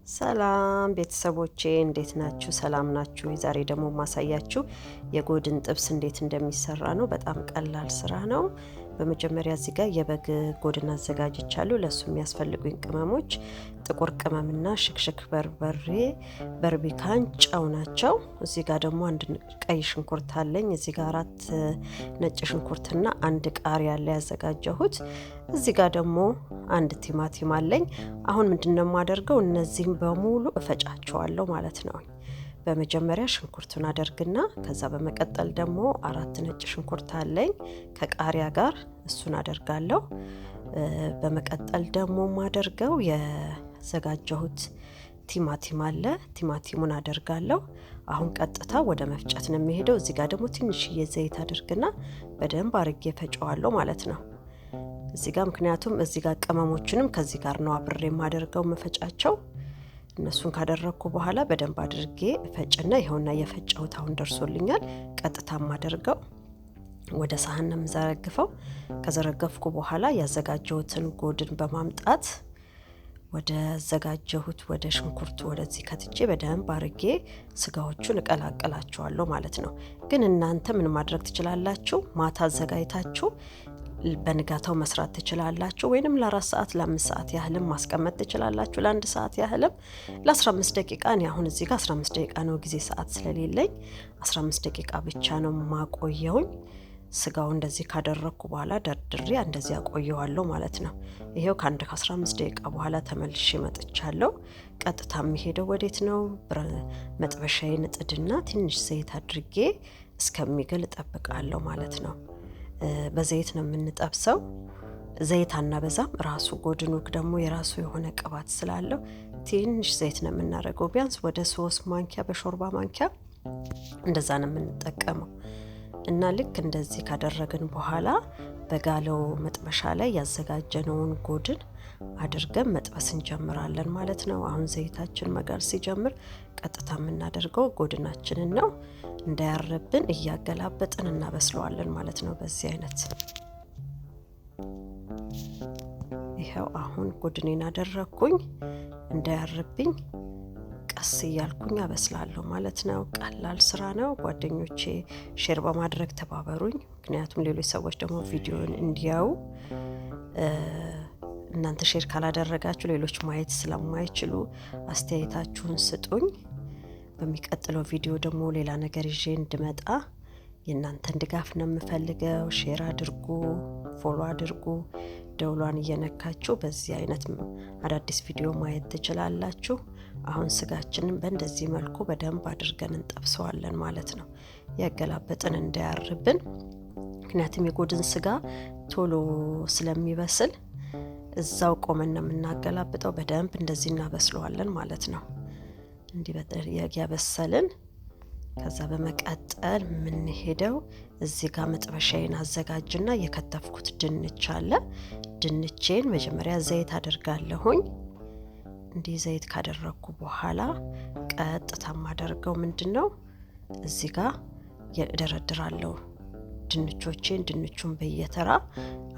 ሰላም ቤተሰቦቼ እንዴት ናችሁ? ሰላም ናችሁ? ዛሬ ደግሞ ማሳያችሁ የጎድን ጥብስ እንዴት እንደሚሰራ ነው። በጣም ቀላል ስራ ነው። በመጀመሪያ እዚህ ጋር የበግ ጎድን አዘጋጅቻለሁ። ለሱ የሚያስፈልጉኝ ቅመሞች ጥቁር ቅመምና ሽክሽክ በርበሬ፣ በርቢካን፣ ጨው ናቸው። እዚህ ጋር ደግሞ አንድ ቀይ ሽንኩርት አለኝ። እዚህ ጋር 4 ነጭ ሽንኩርትና አንድ ቃሪያ አለ ያዘጋጀሁት። እዚህ ጋር ደግሞ አንድ ቲማቲም አለኝ። አሁን ምንድነው የማደርገው? እነዚህም በሙሉ እፈጫቸዋለሁ ማለት ነው። በመጀመሪያ ሽንኩርቱን አደርግና ከዛ በመቀጠል ደግሞ 4 ነጭ ሽንኩርት አለኝ ከቃሪያ ጋር እሱን አደርጋለሁ። በመቀጠል ደግሞ የማደርገው ያዘጋጀሁት ቲማቲም አለ፣ ቲማቲሙን አደርጋለሁ። አሁን ቀጥታ ወደ መፍጨት ነው የሚሄደው። እዚህ ጋር ደግሞ ትንሽዬ ዘይት አደርግና በደንብ አርጌ ፈጨዋለሁ ማለት ነው። እዚህ ጋር ምክንያቱም እዚህ ጋር ቅመሞቹንም ከዚህ ጋር ነው አብሬ የማደርገው መፈጫቸው። እነሱን ካደረግኩ በኋላ በደንብ አድርጌ ፈጭና ይኸውና የፈጨሁት አሁን ደርሶልኛል። ቀጥታ ማደርገው ወደ ሳህን ነው የምዘረግፈው። ከዘረገፍኩ በኋላ ያዘጋጀሁትን ጎድን በማምጣት ወደ አዘጋጀሁት ወደ ሽንኩርቱ ወደዚህ ከትቼ በደንብ አርጌ ስጋዎቹን እቀላቅላቸዋለሁ ማለት ነው። ግን እናንተ ምን ማድረግ ትችላላችሁ? ማታ አዘጋጅታችሁ በንጋታው መስራት ትችላላችሁ። ወይንም ለ4 ሰዓት ለ5 ሰዓት ያህልም ማስቀመጥ ትችላላችሁ። ለ1 ሰዓት ያህልም ለ15 ደቂቃ። እኔ አሁን እዚህ ጋር 15 ደቂቃ ነው፣ ጊዜ ሰዓት ስለሌለኝ 15 ደቂቃ ብቻ ነው ማቆየውኝ። ስጋው እንደዚህ ካደረኩ በኋላ ደርድሬ እንደዚህ አቆየዋለሁ ማለት ነው። ይሄው ከአንድ ከ15 ደቂቃ በኋላ ተመልሼ መጥቻለሁ። ቀጥታ የሚሄደው ወዴት ነው? መጥበሻዬን እጥድና ትንሽ ዘይት አድርጌ እስከሚግል እጠብቃለሁ ማለት ነው። በዘይት ነው የምንጠብሰው። ዘይት አናበዛም። ራሱ ጎድኑ ደግሞ የራሱ የሆነ ቅባት ስላለው ትንሽ ዘይት ነው የምናደርገው። ቢያንስ ወደ 3 ማንኪያ በሾርባ ማንኪያ እንደዛ ነው የምንጠቀመው። እና ልክ እንደዚህ ካደረግን በኋላ በጋለው መጥበሻ ላይ ያዘጋጀነውን ጎድን አድርገን መጥበስ እንጀምራለን ማለት ነው። አሁን ዘይታችን መጋል ሲጀምር ቀጥታ የምናደርገው ጎድናችንን ነው። እንዳያርብን እያገላበጥን እናበስለዋለን ማለት ነው። በዚህ አይነት ይኸው አሁን ጎድኔን አደረኩኝ። እንዳያርብኝ ቀስ እያልኩኝ አበስላለሁ ማለት ነው። ቀላል ስራ ነው። ጓደኞቼ share በማድረግ ተባበሩኝ። ምክንያቱም ሌሎች ሰዎች ደግሞ ቪዲዮን እንዲያዩ እናንተ share ካላደረጋችሁ ሌሎች ማየት ስለማይችሉ አስተያየታችሁን ስጡኝ። በሚቀጥለው ቪዲዮ ደግሞ ሌላ ነገር ይዤ እንድመጣ የእናንተን ድጋፍ ነው የምፈልገው። share አድርጉ፣ follow አድርጉ፣ ደውሏን እየነካችሁ በዚህ አይነት አዳዲስ ቪዲዮ ማየት ትችላላችሁ። አሁን ስጋችንን በእንደዚህ መልኩ በደንብ አድርገን እንጠብሰዋለን ማለት ነው። ያገላበጥን እንዳያርብን፣ ምክንያቱም የጎድን ስጋ ቶሎ ስለሚበስል እዛው ቆመን ነው የምናገላብጠው። በደንብ እንደዚህ እናበስለዋለን ማለት ነው። እንዲህ ያበሰልን ከዛ በመቀጠል የምንሄደው እዚህ ጋር መጥበሻዬን አዘጋጅና የከተፍኩት ድንች አለ። ድንቼን መጀመሪያ ዘይት አደርጋለሁኝ። እንዲህ ዘይት ካደረኩ በኋላ ቀጥታ የማደርገው ምንድነው? እዚህ ጋር እደረድራለሁ ድንቾቼን። ድንቹን በየተራ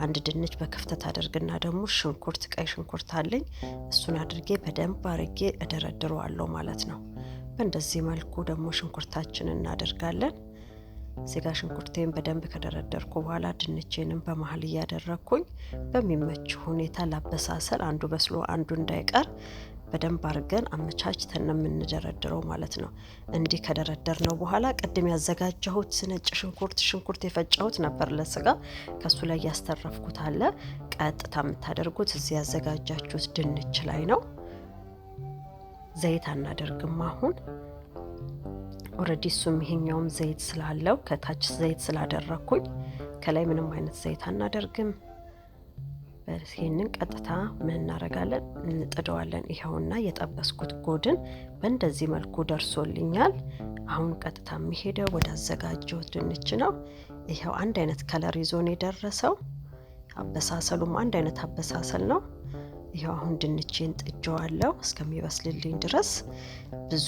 አንድ ድንች በክፍተት አደርግና ደግሞ ሽንኩርት፣ ቀይ ሽንኩርት አለኝ፣ እሱን አድርጌ በደንብ አርጌ እደረድረዋለሁ ማለት ነው። በእንደዚህ መልኩ ደግሞ ሽንኩርታችንን እናደርጋለን። እዚህ ጋር ሽንኩርቴን በደንብ ከደረደርኩ በኋላ ድንቼንም በመሀል እያደረኩኝ በሚመች ሁኔታ ላበሳሰል አንዱ በስሎ አንዱ እንዳይቀር በደንብ አርገን አመቻችተን ነው የምንደረድረው ማለት ነው። እንዲህ ከደረደርነው በኋላ ቅድም ያዘጋጀሁት ነጭ ሽንኩርት የፈጨሁት ነበር ለስጋ፣ ከሱ ላይ ያስተረፍኩት አለ። ቀጥታ የምታደርጉት እዚህ ያዘጋጃችሁት ድንች ላይ ነው። ዘይት አናደርግም አሁን already እሱም ይሄኛውም ዘይት ስላለው ከታች ዘይት ስላደረኩኝ ከላይ ምንም አይነት ዘይት አናደርግም። ይሄንን ቀጥታ ምን እናደርጋለን? እንጥደዋለን። ይኸውና የጠበስኩት ጎድን በእንደዚህ መልኩ ደርሶልኛል። አሁን ቀጥታ የሚሄደው ወደ አዘጋጀሁት ድንች ነው። ይኸው አንድ አይነት color ይዞ ነው የደረሰው። አበሳሰሉም አንድ አይነት አበሳሰል ነው። ይኸው አሁን ድንቼን ጥጄዋለሁ እስከሚበስልልኝ ድረስ ብዙ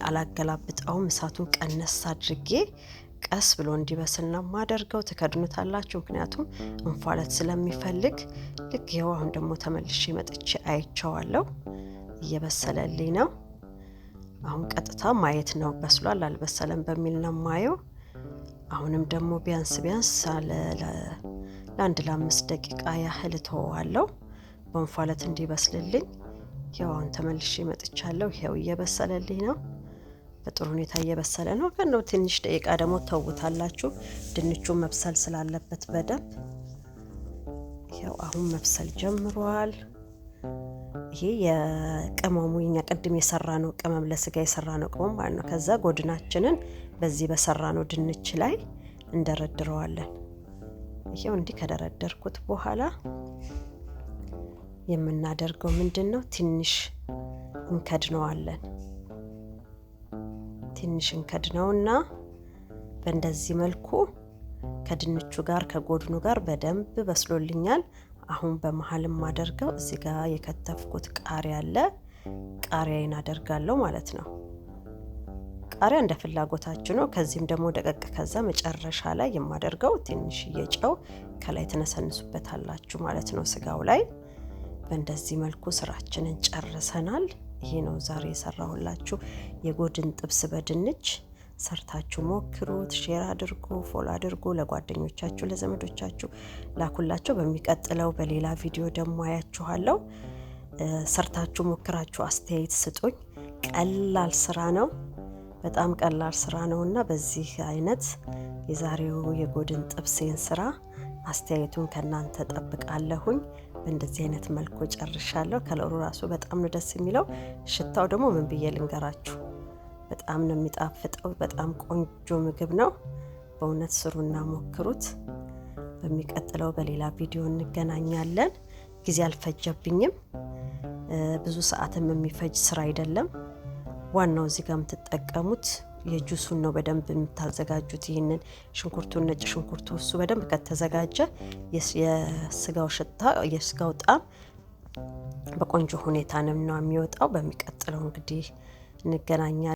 አላገላብጠውም። እሳቱን ቀነስ አድርጌ ቀስ ብሎ እንዲበስል ነው የማደርገው። ትከድኑታላችሁ፣ ምክንያቱም እንፋሎት ስለሚፈልግ። ልክ ይኸው አሁን ደግሞ ተመልሼ መጥቼ አይቼዋለሁ። እየበሰለልኝ ነው። አሁን ቀጥታ ማየት ነው በስሏል አልበሰለም በሚል ነው ማየው። አሁንም ደግሞ ቢያንስ ቢያንስ ለአንድ ለ5 ደቂቃ ያህል እተወዋለሁ በእንፋሎት እንዲበስልልኝ። ያው አሁን ተመልሼ መጥቻለሁ። ይሄው እየበሰለልኝ ነው። በጥሩ ሁኔታ እየበሰለ ነው። ግን ነው ትንሽ ደቂቃ ደግሞ ተውታላችሁ። ድንቹ መብሰል ስላለበት በደንብ ይሄው አሁን መብሰል ጀምሯል። ይሄ የቅመሙ የኛ ቅድም የሰራነው ቅመም ለስጋ የሰራነው ቅመም ማለት ነው። ከዛ ጎድናችንን በዚህ በሰራነው ድንች ላይ እንደረድረዋለን። ይሄው እንዲህ ከደረደርኩት በኋላ የምናደርገው ምንድነው? ትንሽ እንከድነዋለን። ትንሽ እንከድነውና በእንደዚህ መልኩ ከድንቹ ጋር ከጎድኑ ጋር በደንብ በስሎልኛል። አሁን በመሀል የማደርገው እዚህ ጋር የከተፍኩት ቃሪያ አለ። ቃሪያዬን አደርጋለሁ ማለት ነው። ቃሪያ እንደ ፍላጎታችሁ ነው። ከዚህም ደግሞ ደቀቅ ከዛ መጨረሻ ላይ የማደርገው ትንሽዬ ጨው ከላይ ትነሰንሱበታላችሁ ማለት ነው ስጋው ላይ። በእንደዚህ መልኩ ስራችንን ጨርሰናል። ይሄ ነው ዛሬ የሰራሁላችሁ የጎድን ጥብስ በድንች። ሰርታችሁ ሞክሩት። Share አድርጉ፣ follow አድርጉ፣ ለጓደኞቻችሁ ለዘመዶቻችሁ ላኩላቸው። በሚቀጥለው በሌላ ቪዲዮ ደግሞ አያችኋለሁ። ሰርታችሁ ሞክራችሁ አስተያየት ስጡኝ። ቀላል ስራ ነው፣ በጣም ቀላል ስራ ነውና በዚህ አይነት የዛሬው የጎድን ጥብሴን ስራ አስተያየቱን ከናንተ ጠብቃለሁኝ። በእንደዚህ አይነት መልኩ ጨርሻለሁ። ከለሩ ራሱ በጣም ነው ደስ የሚለው። ሽታው ደግሞ ምን ብዬ ልንገራችሁ፣ በጣም ነው የሚጣፍጠው። በጣም ቆንጆ ምግብ ነው። በእውነት ስሩና ሞክሩት። በሚቀጥለው በሌላ ቪዲዮ እንገናኛለን። ጊዜ አልፈጀብኝም። ብዙ ሰዓትም የሚፈጅ ስራ አይደለም። ዋናው እዚህ ጋር የምትጠቀሙት የጁሱን ነው በደንብ የምታዘጋጁት። ይህንን ሽንኩርቱን፣ ነጭ ሽንኩርቱ እሱ በደንብ ከተዘጋጀ የስጋው ሽታ የስጋው ጣዕም በቆንጆ ሁኔታ ነው የሚወጣው። በሚቀጥለው እንግዲህ እንገናኛለን።